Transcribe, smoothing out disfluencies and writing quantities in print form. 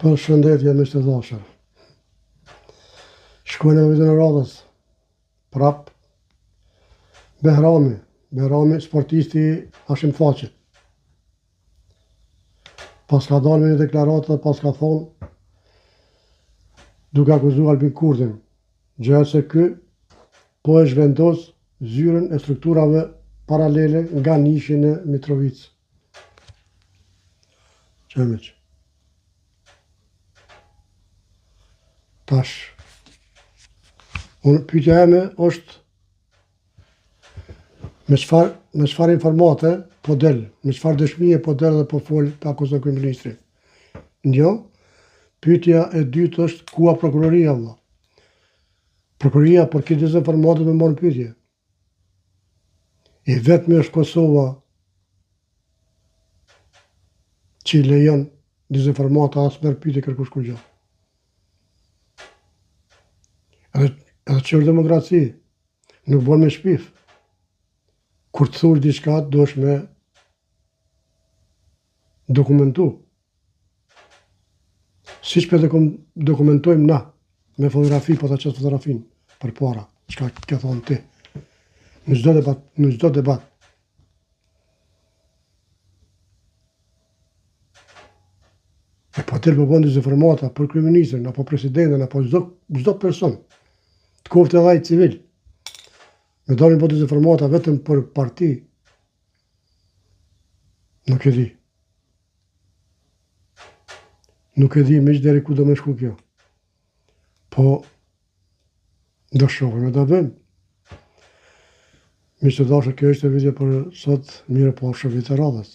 Përshëndetje miq të dashur. Shkojmë në videon e radhës. Prap Behrami, Behrami sportisti Hashim Thaçit. Paska dalë me një deklaratë dhe paska thonë duke akuzu Albin Kurtin, gjoja se ky po e zhvendos zyrën e strukturave paralele nga Nishi në Mitrovicë. Qe miq. Tash, unë pyetja eme është me çfarë me çfarë informate po del, me çfarë dëshmie po del dhe po fol të akuzon kryeministrin. Një, pyetja e dytë është ku a prokuroria vëlla. Prokuroria për këtë dezinformatë me marrë pyetje. I vetmi është Kosova që i lejon dezinformata as merr pyetje kërkush kurgjë. Edhe, edhe që është demokraci, nuk bon me shpif. Kur të thush diçka, duhesh me dokumentu. Siç po dokumentojmë na, me fotografi, po ta qes fotografin përpara, çka ke thonë ti. Në çdo debat, në çdo debat. E po del po bon dezinformata për kryeministrin, apo presidentin, apo çdo, çdo person, të koftë edhe ai civil. Me dalin po dezinformata vetëm për parti, nuk e di. Nuk e di miq deri ku do me shku kjo. Po, do shohim e do bëjmë. Miq të dashur, kjo ishte video për sot, mirupafshim videon e radhës.